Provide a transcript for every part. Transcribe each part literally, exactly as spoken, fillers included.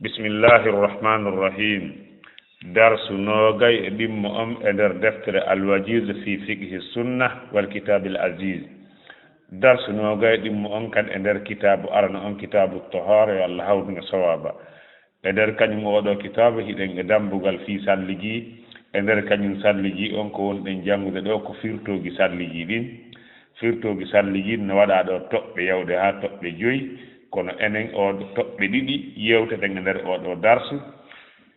Bismillahi irrahmani irrahim. Darsu noogay e ɗimmo on e nder deftere Alwajiz fi fiqhi sunna wal kitabil aziz. Darsu noogay e ɗimmo on kan e nder kitaabu arano on, kitaabu tohara, yo Allah hawrino sawaaba. E nder kañum oo ɗoo kitaabu hiɗen e dambugal fii salligi. E nder kañum salligi on ko wonɗen janngude ɗoo ko firtooji salligi ɗin. Firtooji salligi no waɗaa ɗoo toɓɓe yawde haa toɓɓe joyi, kono enen oo ɗoo toɓɓe ɗiɗi yewteten e nder oo ɗoo darsu.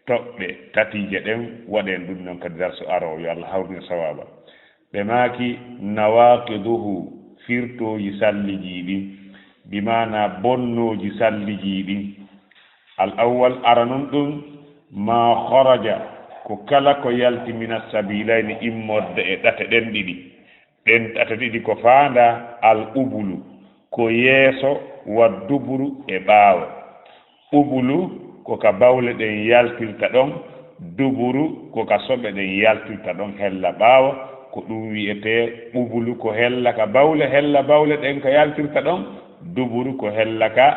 Toɓɓe tatiije ɗen waɗen ɗum non kadi darsu aroowo, yo Allah hawrino sawaaba. Ɓe maaki, nawaqiduhu, firtooji salligi ɗin, bi maana bonnooji salligi ɗin. Al awwal, aranon ɗum, ma kharaja, ko kala ko yalti mina sabilayni, immorde e ɗate ɗen ɗiɗi. Ɗen ɗate ɗiɗi ko faandaa, al ubulu, ko yeeso, wa duburu, e ɓaawo. Ubulu ko ka bawle ɗen yaltirta ɗon, duburu ko ka soɓe ɗen yaltirta ɗon hella ɓaawo. Ko ɗum wi'etee ubulu ko hella ka bawle, hella bawle ɗen ka yaltirta ɗon, duburu ko hella ka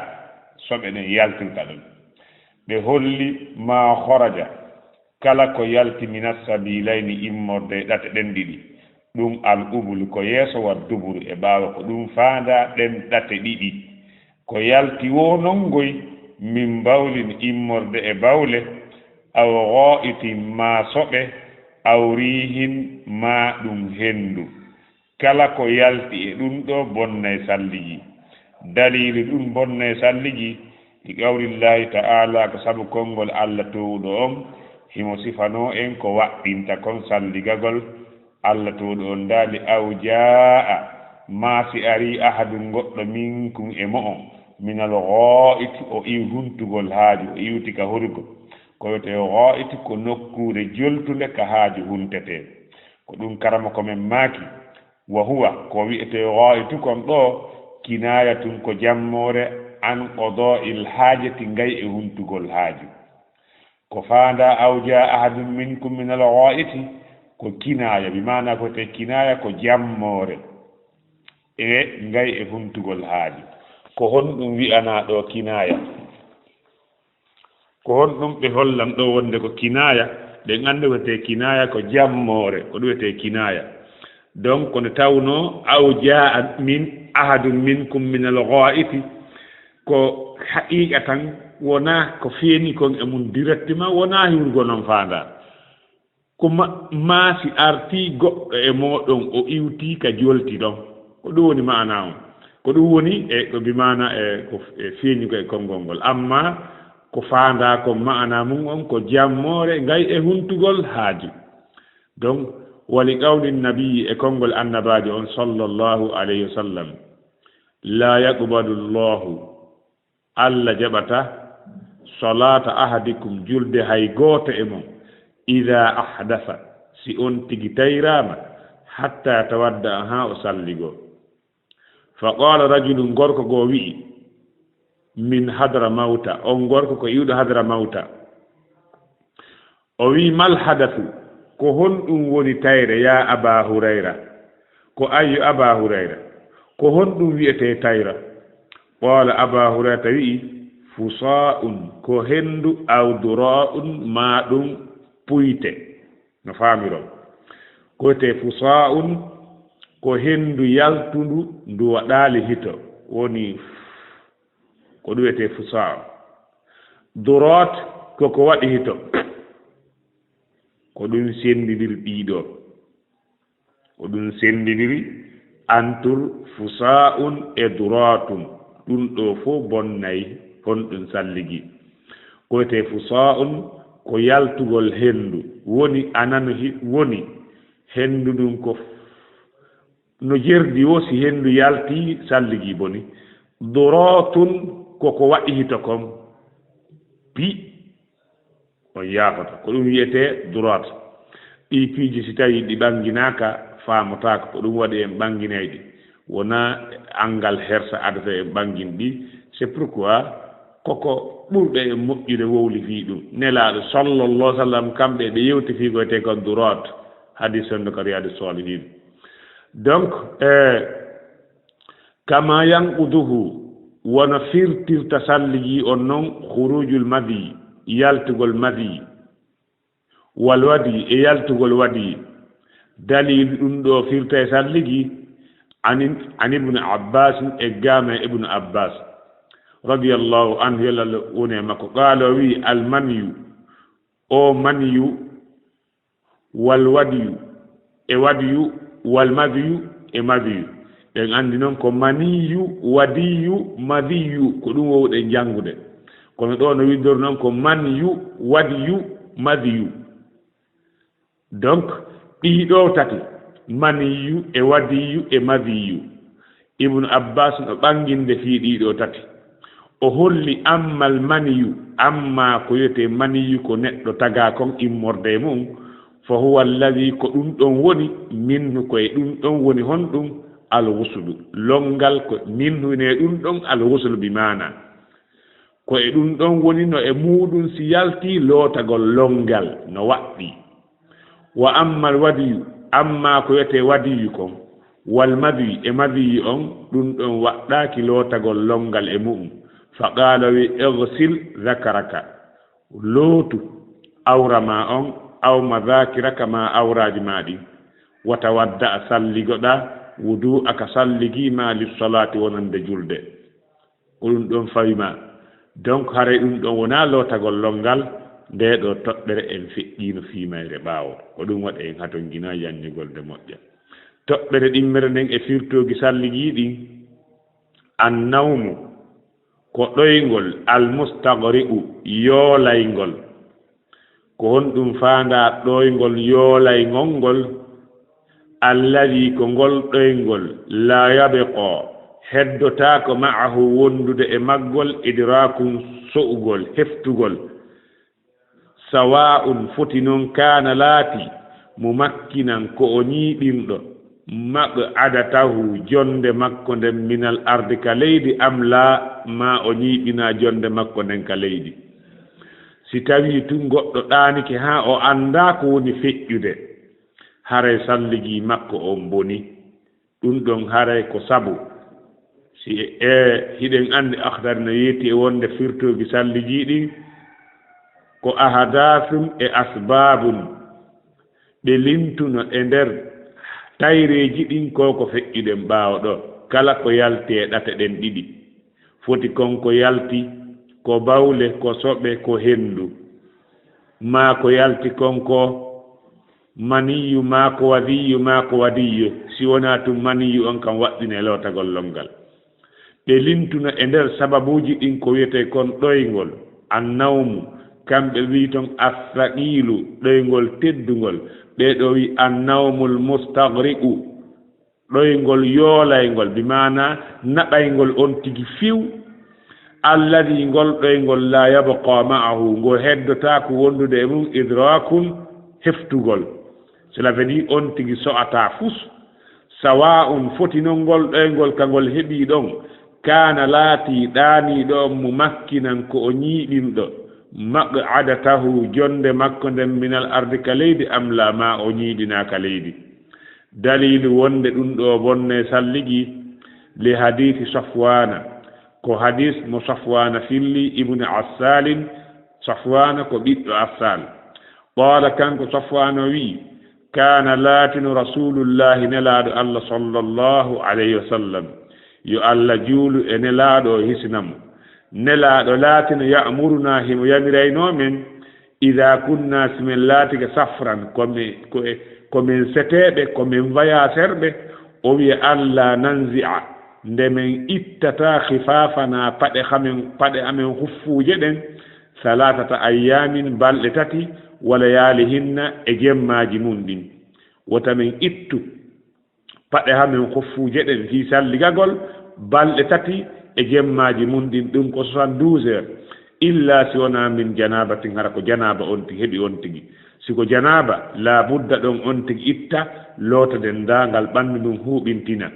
soɓe ɗen yaltirta ɗon. Ɓe holli ma kharaja, kala ko yalti mina sabilayni, immorde e ɗate ɗen ɗiɗi. Ɗum al ubulu ko yeeso, wa duburu e ɓaawo, ko ɗum faandaa ɗen ɗate ɗiɗi. Ko yalti woo non ngoy, min bawlin, immorde e bawle, aw gha'itin, maa soɓe, aw riihin, maa ɗum henndu. Kala ko yalti e ɗum ɗoo bonnay salligi. Daliilu ɗum bonnay salligi, li qawlillahi ta'ala, ko sabu konngol Allah toowuɗo on, himo sifanoo en ko waɗɗinta kon salligagol. Allah toowuɗo on daali, aw jaa'a, maa si arii, ahadun, goɗɗo, minkum, e mo'on, minal ghaa'iti, o iwi huntugol haaju, o iwti ka hurgo. Ko wiyetee ghaa'iti ko nokkuure joltunde ka haaju huntetee. Ko ɗum karamoko men maaki, wa huwa, ko wiyetee ghaa'iti kon ɗoo, kinaayatun, ko jammoore, an qadaa'il haajati, ngay e huntugol haaju. Ko faandaa aw jaa'a ahadun minkum minal ghaa'iti, ko kinaaya, bi maana ko te kinaaya ko jammoore e ngay e huntugol haaju. Ko honɗum wi'anaa ɗoo kinaaya? Ko honɗum ɓe hollan ɗoo wonde ko kinaaya? Ɗen anndi ko te kinaaya ko jammoore, ko ɗum wiyetee kinaaya. Donc, ko nde tawnoo aw jaa'a min ahadun minkum minal ghaa'iti, ko haqiiqa tan, wonaa ko feeñi kon e mum directement, wonaa hiwrugo non faandaa. Ko ma-, maa si artii goɗɗo e mooɗon, o iwtii ka jolti ɗon. Ko ɗum woni maanaa on. Ko ɗum woni e ko bi maana e ko f-, e feeñugo e konngol ngol. Amma ko faandaa kon maanaa mum on ko jammoore ngay e huntugol haaju. Donc, wa li qawli nabii, e konngol annabaajo on sallallahu alayhi wa sallam, laa yaqbalu Allahu, Allah jaɓata, salaata ahadikum, julde hay gooto e mon, idaa ahdasa, si on tigi tayraama, hatta tawadda'a, haa o salligoo. Fa qaala rajulun, gorko goo wi'i, min Hadramawta, on gorko ko iwɗo Hadramawta. O wi'i, mal hadasu, ko honɗum woni tayre, yaa Abaa Hurayra? Ko ayyo Abaa Hurayra? Ko honɗum wi'etee tayra? Qaala, Abaa Hurayrata wi'i, fusaa'un, ko henndu, aw duraa'un, maa ɗum puyte. No faamiron. Ko wiyetee fusaa'un, ko henndu yaltundu, ndu waɗaali hito, woni ko ɗum wiyetee fusaa'un. Duraat ko ko waɗi hito. Ko ɗum senndindiri ɗii ɗoo. Ko ɗum senndindiri entre fusaa'un e duraatun. Ɗum ɗoo fof bonnay honɗum salligi. Ko wiyetee fusaa'un ko yaltugol henndu. Woni a nano hi-, woni henndu ndun ko f-, no jerdi woo, si henndu yaltii, salligi boni. Duraatun ko ko waɗi hito kon. Pi. On yaafoto. Ko ɗum wiyetee duraat. Ɗii piiji, si tawii ɗi ɓannginaaka, faamotaako. Ko ɗum waɗi en ɓannginay ɗi. Wonaa anngal hersa adata en ɓanngin ɗi. C'est pourquoi ko ko ɓurɗo en moƴƴude wowli fii ɗum. Nelaaɗo sallallahu alaihi wasallam, kamɓe ɓe yewti fii ko wiyetee kon duraat. Hadiis on no ka Riyaadu Saalihiin. Donc, eh, kama yanquduhu, Wono firtirta salligi on non, khurujul madhi, yaltugol madhi, wal wadi, e yaltugol wadi. Daliilu ɗum ɗo firta e salligi, an, an Ibnu Abbas, e gaama e Ibnu Abbas, radiyallahu anhu, yalla wone makko, qaala, o wi, al manyu, o manyu, wal wadiyu, e wadiyu, wal madiyu, e madiyu. Ɗen anndi non ko maniyu, wadiyu, madiyu, ko ɗum wowɗen janngude. Kono ɗo no winndori non ko manyu, wadiyu, madiyu. Donc, ɗii ɗo tati, maniyu, e wadiyu, e madiyu. Ibnu Abbas no ɓannginde fii ɗii ɗo tati. O holli ammal maniyu, amma ko wiyetee maniyu ko neɗɗo tagaa kon immorde e mum, fa huwa alladhi, ko ɗum ɗon woni, minhu, ko e ɗum ɗon woni honɗum, al ghuslu. Lonngal ko minhu ne ɗum ɗon al ghuslu bi maana. Ko e ɗum ɗon woni no e muuɗum si yalti lootagol lonngal no waɗɗi. Wa ammal wadiyu, amma ko wiyetee wadiyu kon, wal madiyu, e madiyu on, ɗum ɗon waɗɗaaki lootagol lonngal e mu'um. Fa qaala, wi, ighsil dhakaraka, lootu awra ma on, aw madhakiraka, ma awraaji ma ɗin, wa tawadda, salligoɗa, wudu'aka, salligi ma, lis-salaati, wonande julde. Ko ɗum ɗon fawi ma. Donc, haray ɗum ɗon wonaa lootagol lonngal, nde ɗo toɓɓere en feƴƴiino fii mayre ɓaawo. Ko ɗum waɗi en hatonjinaa yanñugol nde moƴƴa. Toɓɓere ɗimmere nden e firtooji salligi ɗin, annawmu, ko ɗoyngol, almustaghriqu, yoolayngol. Ko honɗum faandaa ɗoyngol yoolayngon ngol? Alladhi, ko ngol ɗoyngol, la yabqa, heddotaako, ma'ahu, wondude e maggol, idraakun, so'ugol, heftugol. Sawaa'un, foti non, kaana, laati, mumakkinan, ko o ñiiɓinɗo, maq'adatahu, jonnde makko nden, minal ardi, ka leydi, am laa, maa o ñiiɓina jonnde makko nden ka leydi. Si tawii tun goɗɗo ɗaanike haa o anndaa ko woni feƴƴude, haray salligi makko on boni. Ɗun ɗon haray ko sabu. Si e, e, hiɗen anndi Akhdari no yeeti e wonde firtooji salligi ɗin ko ahdathun e asbabun. Ɓe lintuno e nder tayreeji ɗin ko ko feƴƴuɗen ɓaawo ɗo. Kala ko yalti e ɗate ɗen ɗiɗi. Foti kon ko yalti, ko bawle, ko soɓe, ko hendu. Maa ko yalti kon ko maniyyu, maa ko wadiyyu, maa ko wadiyyu. Si wonaa tun maniyyu on kan waɗɗina e lootagol lonngal. Ɓe lintuno e nder sababuuji ɗin ko wiyetee kon ɗoyngol, annawmu, kamɓe wi'i ton assaqiilu, ɗoyngol teddungol. Ɓee ɗoo wi'i annawmul mustaghriqu, ɗoyngol yoolayngol, bi maana naɓayngol on tigi fiw. Alladhi, ngol ɗoyngol, la yabqa ma'ahu, ngo heddotaako wondude e mum, idrakun, heftugol. Cela veut dire on tigi so'ataa fus. Sawa'un, foti non ngol ɗoyngol ka ngol heɓi ɗon, kaana, laati ɗaaniiɗo on, mumakkinan, ko o ñiiɓinɗo, maq'adatahu, jonnde makko nden, minal ardi, ka leydi, am laa, maa o ñiiɓinaa ka leydi. Daliilu wonde ɗun ɗoo bonnay salligi, li hadiisi Safwaana, ko hadiis mo Safwaana filli, ibni Assaalin, Safwaana ko ɓiɗɗo Assaal. Qaala, kanko Safwaana wi'i, kaana, laatino, Rasuulullaahi, Nelaaɗo Allah, sallallahu alayhi wa sallam, yo Allah juulu e Nelaaɗo o hisina mo. Nelaaɗo laatino, ya'murunaa, himo yamiraynoo men, idaa kunnaa, si men laatike, safran, ko men, ko e, ko men seteeɓe, ko men vayaaserɓe, o wi'a, allaa nanzi'a, nde men ittataa, khifaafanaa, paɗe amen, paɗe amen huffuuje ɗen, salaasata ayyaamin, balɗe tati, wa layaalihinna, e jemmaaji mun ɗin. Wota men ittu paɗe amen huffuuje ɗen fii salligagol balɗe tati e jemmaaji mun ɗin, ɗun ko soixante-douze heures, illaa si wonaa min janaabatin, hara ko janaaba on tigi heɓi on tigi. Si ko janaaba, laa budda ɗon on tigi itta, loota denndaangal ɓanndu ndun, huuɓintina.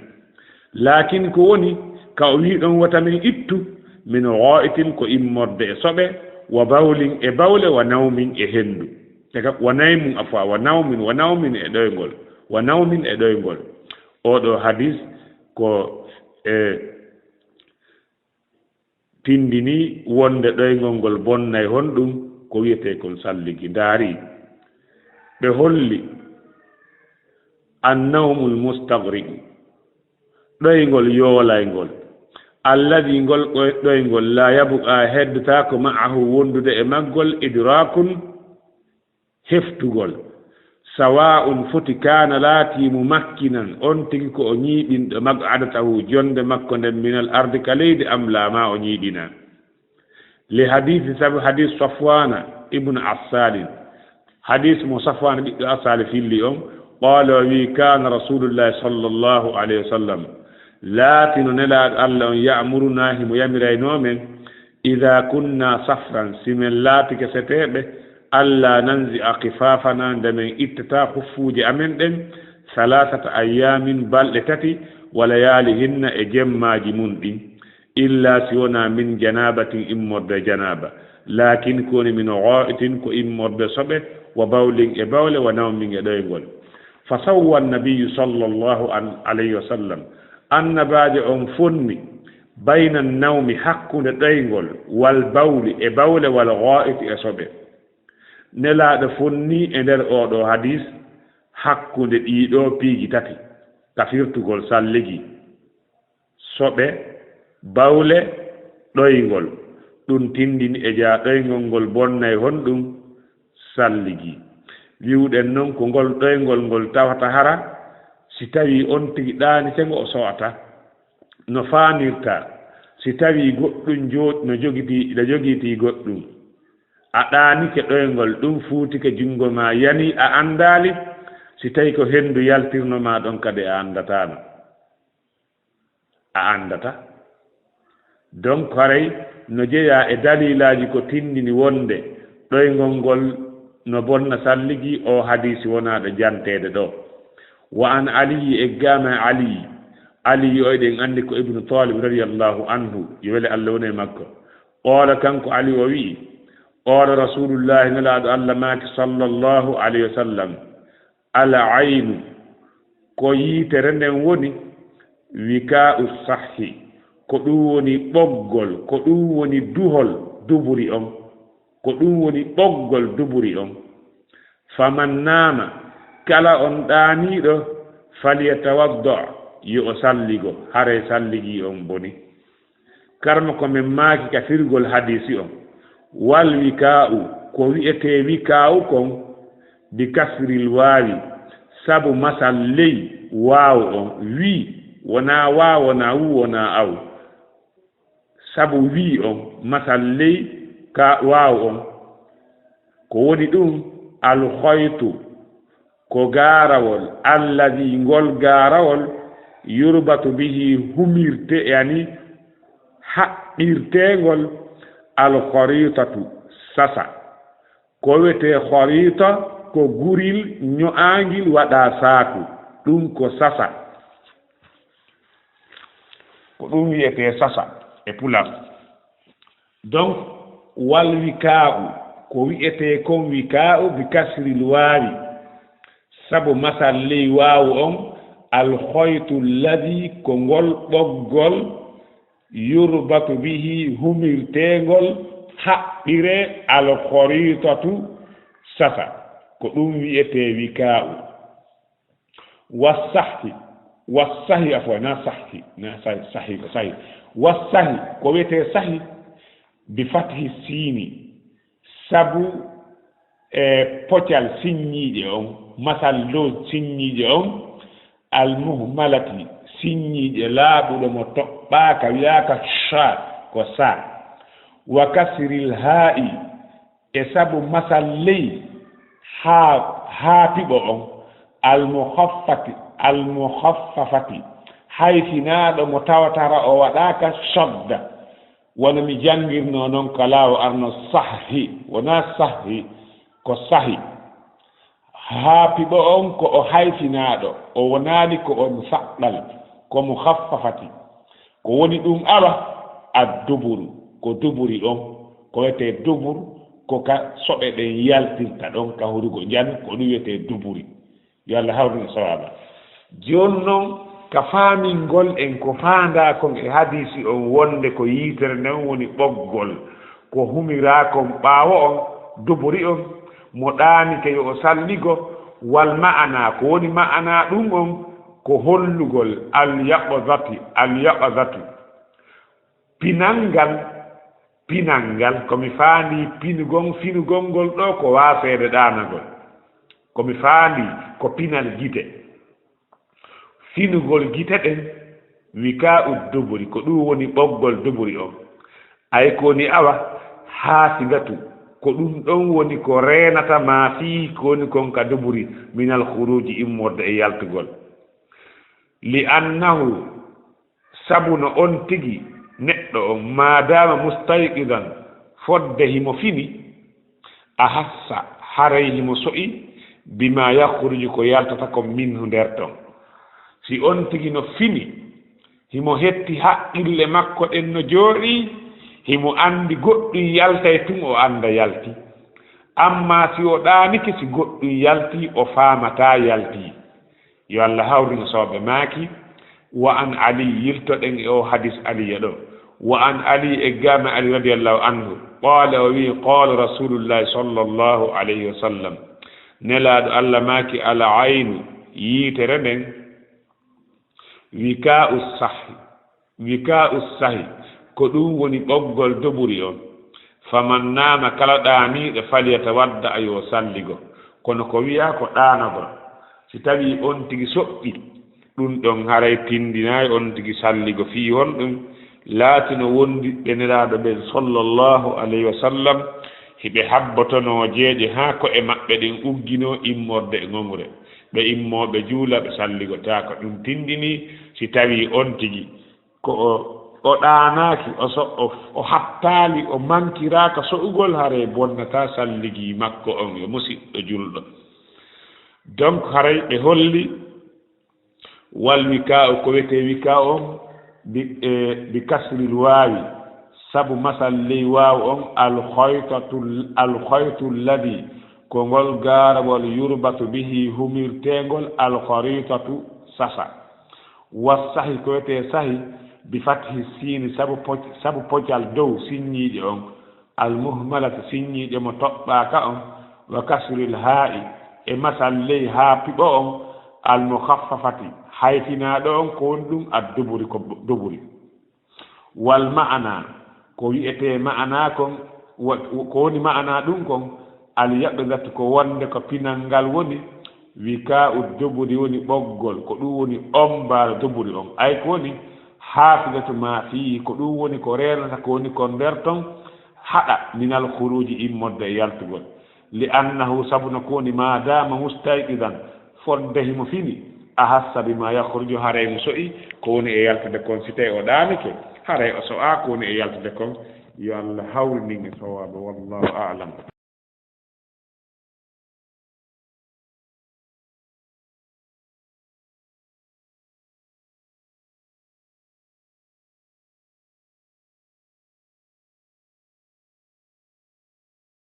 Laakin ko woni, ka o wi'i ɗon wota min ittu, min gaa'itin, ko immorde e soɓe, wa bawlin, e bawle, wa nawmin, e hendu. Te ka, wa naymun, afwa, wa nawmin, wa nawmin, e ɗoyngol, wa nawmin, e ɗoyngol. Oo ɗoo hadiis ko e tindini wonde ɗoyngol ngol bonnay honɗum, ko wiyetee kon salligi. Ndaari, ɓe holli annawmul mustagriqu, ɗoyngol yoolaygol, alladi ngol ɗoy-, ɗoyngol, la yabqa, heddotaako, ma'ahu, wondude e maggol, idrakun, heftugol, sawa'un, foti, kana, laati, mumakkinan, on tigi ko o ñiiɓinɗo, maq'adatahu, jonde makko nden, minal ardi, ka leydi, am la, ma o ñiiɓina. Li hadisi, sabu hadis Safwana ibn Assalin, hadis mo Safwana ɓiɗɗo Assali filli on, qala, o wi, kana Rasulullahi sallallahu alayhi wa sallam, laatino Nelaaɗo Allah on, ya'muruna, himo yamirayno men, ida kunna safran, si men laatike seteeɓe, alla nanzi'a khifafana, nde men ittata huffuuje amen ɗen, salasata ayyamin, balɗe tati, wa layalihinna, e jemmaaji mun ɗin, illa, si wonaa, min janabatin, immorde janaba, lakin, ko woni, min gha'itin, ko immorde soɓe, wa bawlin, e bawle, wa nawmin, e ɗoyngol. Fa sawwa nabiyyu sallallahu an-, alayhi wa sallam, annabaajo on fonni, bayna nawmi, hakkunde ɗoyngol, wal bawli, e bawle, wal ghaa'iti, e soɓe. Nelaaɗo fonni e nder oo ɗoo hadiis hakkunde ɗii ɗoo piiji tati, ka firtugol salligi, soɓe, bawle, ɗoyngol. Ɗum tindini e jaa ɗoyngol ngol bonnay honɗum? Salligi. Wi'uɗen non ko ngol ɗoyngol ngol tawata hara si tawii on tigi ɗaanike ngo o so'ata. No faanirta si tawii goɗɗum jo-, no jogitii, no jogitii goɗɗum. A ɗaanike ɗoyngol, ɗum fuutike junngo maa yanii, a anndaali, si tawii ko henndu yaltirno maa ɗon kadi a anndataano. A anndata. Donc, haray no jeyaa e dalilaaji ko tindini wonde ɗoyngol ngol no bonna salligi, o hadiisi wonaaɗo janteede ɗoo. Wa an Aliyi, eggaama e Aliyi. Aliyi o eɗen anndi ko Ibnu Talib radiyallahu anhu, yo wele Allah wonu e makko. Qoola, kanko Aliyu o wi'i, qoola Rasulullahi, Nelaaɗo Allah maaki sallallahu alayhi wa sallam, al aynu, ko yiitere nden woni, wikaa'u sahhi, ko ɗum woni ɓoggol, ko ɗum woni duhol duburi on, ko ɗum woni ɓoggol duburi on. Faman naama, kala on ɗaaniiɗo, falyatawadda, yo o salligo, haray salligi on boni. Karma ko men maaki ka firgol hadiisi on. Wal wikaa'u, ko wi'etee wikaa'u kon, bi kasril waawi, sabu masal ley waawu on, wi, wonaa waa, wonaa wu, wonaa aw. Sabu wi on, masal ley ka waawu on. Ko woni ɗum, al khoytu, ko gaarawol, alladi, ngol gaarawol, yurbatu bihi, humirte, yani, haɓɓirteengol, al khoritatu, sasa. Ko wiyetee khorita, ko guril ño'aangil waɗaa saaku, ɗum ko sasa. Ko ɗum wiyetee sasa e pular. Donc, wal wikaa'u, ko wi'etee kon wikaa'u bi kasril waawi, sabu masal ley waawu on, al khoytu alladi, ko ngol ɓoggol, yurbatu bihi, humirteengol, haɓɓiree, al khoritatu, sasa. Ko ɗum wi'etee wikaa'u. Wassahi, wassahi, afwan, na sahhi, na sahi, sahi, ko sahi. Wassahi, ko wiyetee sahi, bi fathi siini, sabu e pocal sinñiiƴe on, masal lo sinñiiƴe on, al muhmalati, sinñiiƴe laaɓuɗo mo toɓɓaaka, wiyaaka sha, ko sa. Wa kasril haa'i, e sabu masal ley haa, haa piɓo on, al mukhaffati, al mukhaffafati, hayfinaaɗo mo tawata hara o waɗaaka shadda. Wano mi janngirnoo non ka laawo arno sahhi, wonaa sahhi, ko sahi. Haa piɓo on ko o hayfinaaɗo, o wonaali ko on saɓɓal, ko mukhaffafati. Ko woni ɗum awa, ad duburu, ko duburi on, ko wiyetee dubur, ko ka soɓe ɗen yaltirta ɗon ka hurugo njanu, ko ɗum wiyetee duburi. Yo Allah hawrin en sawaaba. Jooni non, Ka faamingol en ko faandaa kon e hadiisi on wonnde ko yiitere nden woni ɓoggol ko humiraa kon ɓaawo on, duburi on, mo ɗaanike yo o salligo, wal ma'anaa, ko woni ma'anaa ɗun on ko hollugol al yaqzati, al yaqzatu, pinal ngal, pinal ngal, ko mi faandii pinugol, finugol ngol ɗoo ko waaseede ɗaanagol. Ko mi faandii ko pinal gite. Finugol gite ɗen, wikaa'u duburi, ko ɗun woni ɓoggol duburi on. Ay ko woni awa, haasidatu, ko ɗun ɗon woni ko reenata maa fii ko woni kon ka duburi, minal khuruuji, immorde e yaltugol. Li annahu, sabu no on tigi neɗɗo on, maadaama mustayqidan, fodde himo fini, ahassa, haray himo so'i, bima yakhruju, ko yaltata kon minhu nder ton. Si on tigi no fini, himo hetti haqqille makko ɗen no jooɗii, himo anndi goɗɗun yaltay tun, o annda yalti. Amma si o ɗaanike si goɗɗun yalti, o faamataa yalti. Yo Allah hawrin sooɓe maaki. Wa an Ali, yiltoɗen e o hadis Aliya ɗo. Wa an Ali, eggaama Ali radiyallahu anhu, qaala, o wi'i, qaala Rasulullahi sallallahu alayhi wa sallam, Nelaaɗo Allah maaki, al aynu, yiitere nden, wikaa'u sahi, wikaa'u sahi, ko ɗun woni ɓoggol duburi on. Faman naama, kala ɗaaniiɗo, falyatawadda, yo salligo. Kono ko wi'aa ko ɗaanagol. Si tawii on tigi soɓɓi, ɗun ɗon haray tindinaay on tigi salligo. Fii honɗun? Laatino wondiɓɓe Nelaaɗo ɓen sallallahu alayhi wa sallam, hiɓe habbotonoo jeeƴe haa ko'e maɓɓe ɗen ugginoo immorde e ŋoŋre. Ɓe immoo ɓe juula, ɓe salligotaako. Ɗun tindinii si tawii on tigi ko o, o ɗaanaaki, o so-, o, o hattaali, o mankiraaka so'ugol, haray bonnataa salligi makko on yo musiɗɗo julɗo. Donc, haray ɓe holli wal wikaa'u, ko wiyetee wikaa'u on, bi, e, bi kasril waawi, sabu masal ley waawu on, al khaytatu, al khaytu alladhi, ko ngol gaarawol, yurbatu bihi, humirteengol, al kharitatu, sasa. Wa sahi, ko wiyetee sahi, bi fathi siini, sabu poc-, sabu pocal dow sinñiiƴe on, al muhmalati, sinñiiƴe mo toɓɓaaka on, wa kasril haa'i, e masal ley haa piɓo on, al mukhaffafati, hayfinaaɗo on, ko woni ɗun ad duburi, ko bu-, duburi. Wal ma'ana, ko wi'etee ma'ana kon, wa-, ko woni ma'ana ɗun kon, al yaqzatu, ko wonde ko pinal ngal woni, wikaa'u duburi woni ɓoggol, ko ɗun woni ommbal duburi on. Ay ko woni hafidatu ma fii, ko ɗun woni ko reenata ko woni kon nder ton, haɗa minal khuruuji, immorde e yaltugol. Li annahu, sabu no ko woni, ma dama mustayqidan, fodde himo fini, ahassa bima yakhruju, haray mo so'i ko woni e yaltude kon. Si tawii o ɗaanike, haray o so'aa ko woni e yaltude kon. Yo Allah hawrinin e sawaabu. Wallahu a'lam.